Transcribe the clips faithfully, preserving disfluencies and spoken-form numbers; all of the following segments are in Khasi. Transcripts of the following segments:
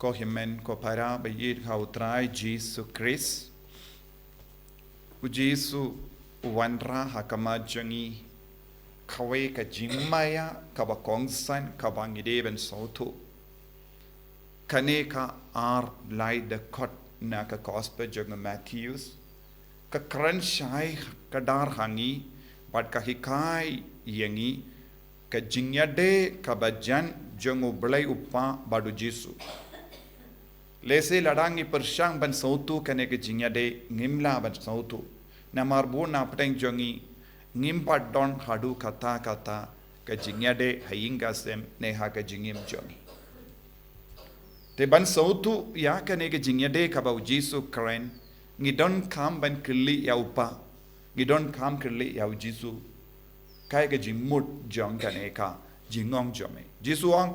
Ko hynmen ko para ba ïeit ha u Trai Jisu Khrist. U Jisu u wanrah ha khmat jong ngi kawei ka jingmaïa kaba kongsan kaba ngi dei ban sngewthuh. Kane ka ar lai dkhot na ka Gospel jong u Mathaios. Ka kren shai kdar ha ngi bad ka hikai ïa ngi ka jingïadei kaba jan jong u Blei u Kpa bad u Jisu. Lehse lada ngi pyrshang ban sngewthuh kane ka jingïadei ngim lah ban sngewthuh. Namar bun na pdeng jong ngi ngim pat don haduh katta katta ka jingïadei ha ïing ka sem ne ha ka jingim jong ngi. Te ban sngewthuh ïa kane ka jingïadei kaba u Jisu u kren, ngi donkam ban kylli ïa u Kpa, ngi donkam kylli ïa u Jisu. Kaei ka jingmut jong kane ka jingong jong me? Jisu u ong,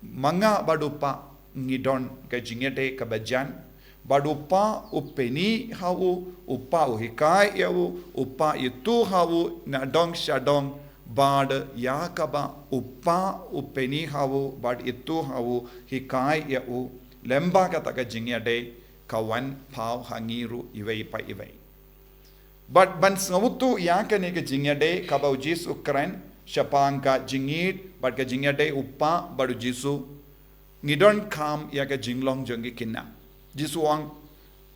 ma nga bad u Kpa ngi don ka jingïadei kaba jan, bad u Kpa u pyni ha u, u Kpa u hikai ïa u, u Kpa ïathuh ha u na dong sha dong, bad ïa kaba u Kpa u pyni ha u bad ïathuh ha u, hikai ïa u, lyngba kata ka jingïadei ka wan paw ha ngi ruh iwei pa iwei. Bad ban sngewthuh ïa kane ka jingïadei kaba u Jisu u kren shaphang ka jingïeit bad ka jingïadei u Kpa bad u Jisu, ngi donkam ïa ka jinglong jong ngi kine. Jisu u ong,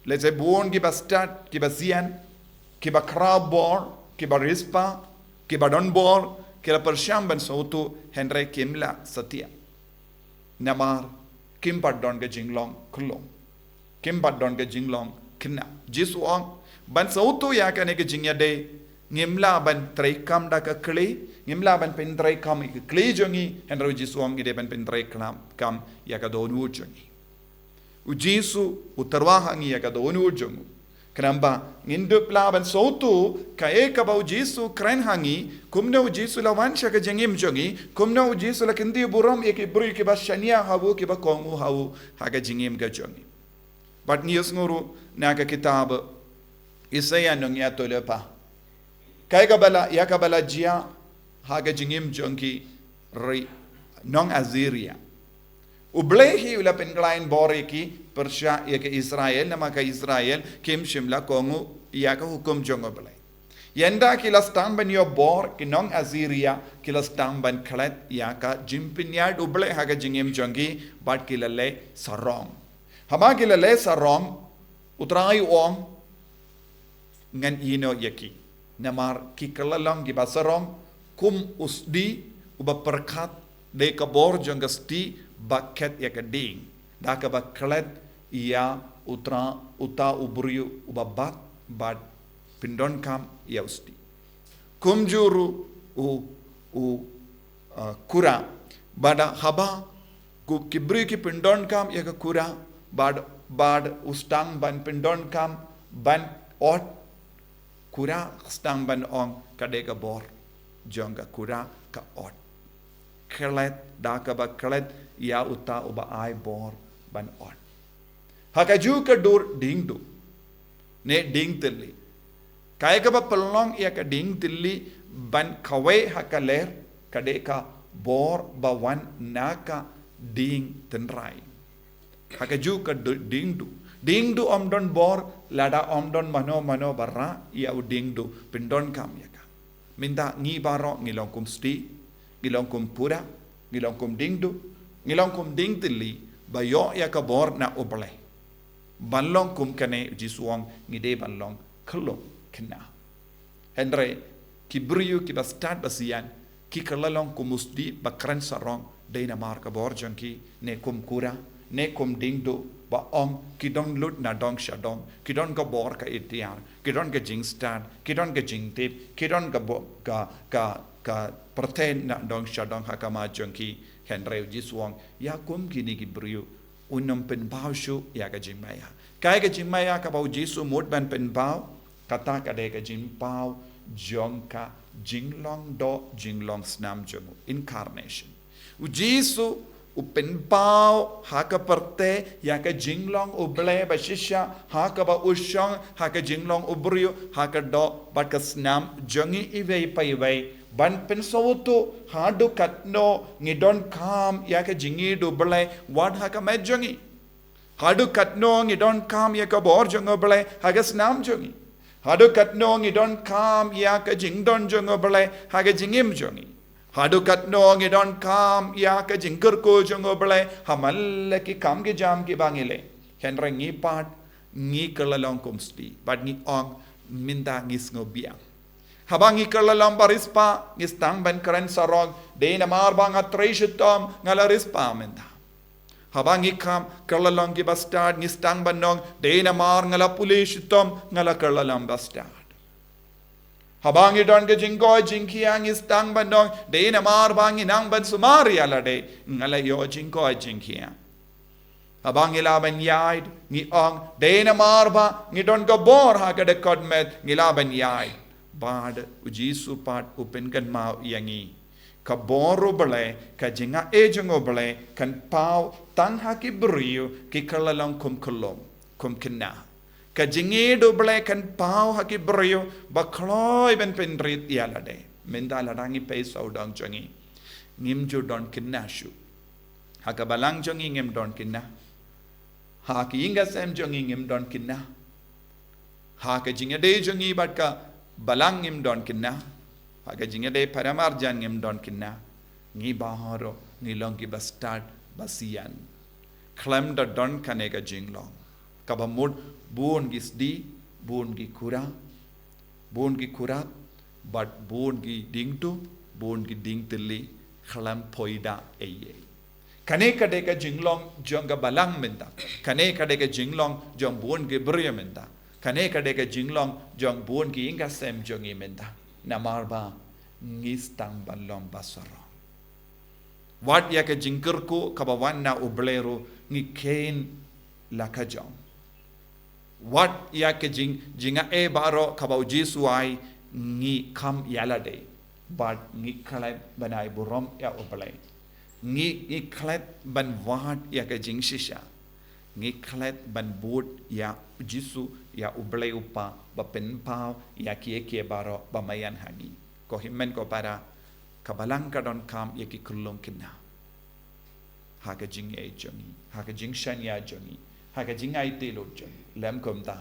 lehse bun kiba stad, kiba sian, kiba khraw bor, kiba riewspah, kiba don bor, ki la pyrshang ban sngewthuh hynrei kim lah satia. Namar kim pat don ka jinglong khyllung. Kim pat don ka jinglong khynnah. Jisu u ong, ban sngewthuh ïa kane ka jingïadei, ngim lah ban treikam da ka kli, ngim lah ban pyntreikam ïa ka kli jong ngi, hynrei u Jisu u ong ngi dei ban pyntreikam ïa ka dohnud jong ngi. U Jisu u tyrwa ha ngi ïa ka dohnud jong u. Khnang ba ngin dup lah ban sngewthuh kaei kaba u Jisu u kren ha ngi, kumno u Jisu u la wan sha ka jingim jong ngi, kumno u Jisu u la kyntiew burom ïa ki briew kiba shaniah ha u, kiba kohnguh ha u ha ka jingim ka jong ngi. Bad ngi ïohsngew ruh na ka kitab Isaïah nongïathuhlypa, kaei kaba la, ïa kaba la jia ha ka jingim jong ki ri nong Assyria. U Blei hi u la pynkhlaiñ bor ïa ki pyrshah ïa ka Israel, namar ka Israel kim shym la kohnguh ïa ka hukum jong U Blei. Ynda ki la sdang ban ïoh bor, ki nong Assyria ki la sdang ban klet ïa ka jingpynïaid U Blei ha ka jingim jong ki, bad ki la leh sarong. Haba ki la leh sarong, U Trai u ong, ngan ïehnoh ïa ki. Namar ki kylla long kiba sarong, kum u sdieh uba pyrkhat, dei ka bor jong ka sdieh ba khet ïa ka dieng, da kaba klet ïa uta, uta u briew uba bat, bad pyndonkam ïa u sdieh. Kumjuh ruh u, u, uh, kura. Bad haba ki briew ki pyndonkam ïa ka kura, bad, bad u sdang ban pyndonkam ban ot, kura sdang ban ong ka dei ka bor jong ka kura ka ot. Klet, da kaba klet ïa uta uba ai bor ban ot. Ha kajuh ka dur diengduh ne dieng tylli. Kaei kaba pynlong ïa ka dieng tylli ban kawei ha ka lyer, ka dei ka bor ba wan na ka dieng tynrai. Ha kajuh ka du-, diengduh. Diengduh ym don bor lada ym don mano mano ba rah ïa u diengduh pyndonkam ïa ka. Mynta ngi baroh ngi long kum sdieh, ngi long kum kura, ngi long kum diengduh, ngi long kum dieng tylli, ba ïoh ïa ka bor na U Blei. Ban long kum kane, Jisu u ong ngi dei ban long khyllung khynnah. Hynrei ki briew kiba stad ba sian, ki kylla long kum u sdieh ba kren sarong, dei namar ka bor jong ki, ne kum kura, ne kum diengduh, ba ong ki don lut na dong sha dong, ki don ka bor ka iktiar, ki don ka jingstad, ki don ka jingtip, ki don ka bo-, ka, ka, ka pyrthei na dong sha dong ha khmat jong ki. Hynrei Jisu u ong, ïa kum kine ki briew un ym pynpaw shuh ïa ka jingmaïa. Kaei ka jingmaïa kaba u Jisu u mut ban pynpaw? Kata ka dei ka jingpaw jong ka jinglong doh jinglong snam jong u, incarnation. U Jisu u pynpaw ha ka pyrthei ïa ka jinglong U Blei ba shisha, ha kaba u shong ha ka jinglong u briew, ha ka doh bad ka snam jong ngi iwei pa iwei, Ban pynsawtu haduh katno ngi donkam ïa ka jingïeit u Blei wat ha ka met jong ngi. Haduh katno ngi donkam ïa ka bor jong u Blei ha ka snam jong ngi. Haduh katno ngi donkam ïa ka jingdon jong u Blei ha ka jingim jong ngi. Haduh katno ngi donkam ïa ka jingkyrkhu jong u Blei ha man la ki kam ki jam kiba ngi leh. Hynrei ngi pat ngi kylla long kum sdi bad ngi ong mynta ngi sngewbiang. Haba ngi kylla long ba riewspah ngi sdang ban kren sarong, dei namar ba nga trei shitom nga la riewspah mynta. Haba ngi kam kylla long kiba stad ngi sdang ban ong, dei namar nga la pule shitom nga la kylla long ba stad. Haba ngi don ka jingkoit jingkhiah ngi sdang ban ong, dei namar ba ngi nang ban sumar ïa lade nga la ïoh jingkoit jingkhiah. Haba ngi lah ban ïaid ngi ong, dei namar ba ngi don ka bor ha ka dkhot met ngi lah ban ïaid. Bad u Jisu pat u pynkynmaw ïa ngi, ka bor u Blei, ka jingaiei jong u Blei kan paw tang ha ki briew ki kylla long kum khyllung, kum khynnah. Ka jingïeit u Blei kan paw ha ki briew ba kloi ban pynrit ïa lade. Mynta lada ngi peit sawdong jong ngi, ngim ju don khynnah shuh. Ha ka balang jong ngi ngim don khynnah. Ha ka ïing ka sem jong ngi ngim don khynnah. Ha ka jingïadei jong ngi bad ka balang ngim don khynnah. Ha ka jingïadei para marjan ngim don khynnah. Ngi baroh ngi long kiba stad ba sian. Khlem da don kane ka jinglong, kaba mut bun ki sdi, bun ki khura, bun ki khura, bad bun ki diengtu, bun ki dieng thylli, khlem poi da ei ei. Kane ka dei ka jinglong jong ka balang mynta. Kane ka dei ka jinglong jong bun ki briew mynta. Kane ka dei ka jinglong jong bun ki ïing ka sem jong ngi mynta. Namar ba ngi sdang ban long ba sarong. Wat ïa ka jingkyrkhu kaba wan na u Blei ruh ngi kheiñ la ka jong. Wat ïa ka jing, jingaiei baroh kaba u Jisu ai ngi kham ïa lade. Bad ngi klet ban ai burom ïa u Blei. Ngi, ngi klet ban wad ïa ka jingshisha. Ngi klet ban bud ïa u Jisu, ïa u Blei u Kpa ba pynpaw ïa kiei kiei baroh ba marjan ha ngi. Ko hynmen ko para, ka balang ka donkam ïa ki khyllung khynnah. Ha ka jingïeit jong ngi, ha ka jingshaniah jong ngi, ha ka jingaiti lut jong ngi. Lym kumta,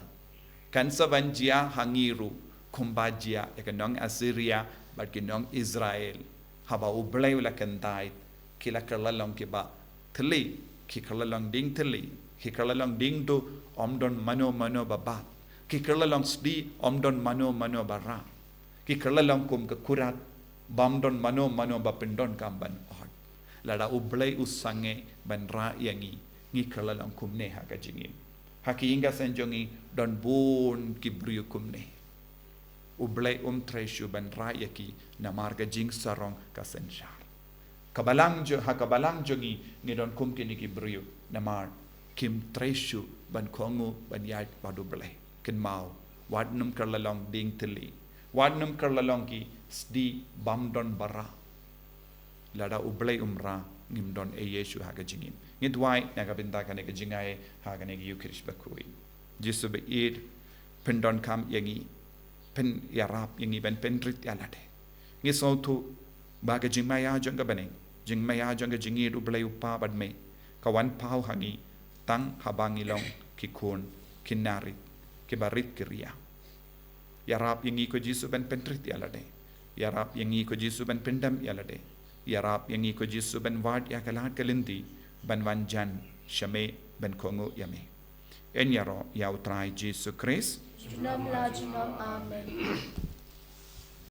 kan sa ban jia ha ngi ruh kumba jia ïa ka nong Assyria bad ki nong Israel. Haba u Blei u la kyntait, ki la kylla long kiba thylli, ki kylla long dieng thylli, ki kylla long dieng duh, ym don mano mano ba bat. Ki kylla long sdi, ym don mano mano ba rah. Ki kylla long kum ka kurat, bym don mano mano ba pyndonkam ban ot. Lada u Blei u sangeh ban rah ïa ngi, ngi kylla long kumne ha ka jingim. Ha ki ïing ka sem jong ngi don bun ki briew kumne. U Blei um trei shuh ban rah ïa ki namar ka jingsarong ka synshar. Ka balang jong, ha ka balang jong ngi ngi don kum kine ki briew namar kim trei shuh ban kohnguh ban ïaid bad u Blei. Kynmaw, wat nym kylla long dieng thylli, wat nym kylla long ki sdi bym don ba rah. Lada u Blei um rah, ngim don ei ei shuh ha ka jingim. Ngi duwai na ka bynta kane ka jingaiei ha kane ka Ïukharist bakhuid. Jisu ba ïeit, pyndonkam ïa ngi, pynïarap ïa ngi ban pynrit ïa lade. Ngi sngewthuh ba ka jingmaïa jong ka bneng, jingmaïa jong ka jingïeit u Blei u Kpa bad Me, ka wan paw ha ngi tang haba ngi long ki khun, ki narit, kiba rit ki ria. Ïarap ïa ngi ko Jisu ban pynrit ïa lade. Ïarap ïa ngi ko Jisu ban pyndem ïa lade. Ïarap ïa ngi ko Jisu ban wad ïa ka lad ka lynti ban wan jan sha Me ban kohnguh ïa Me. Yn ïaroh ïa u Trai Jisu Khrist. Junom la junom, amen.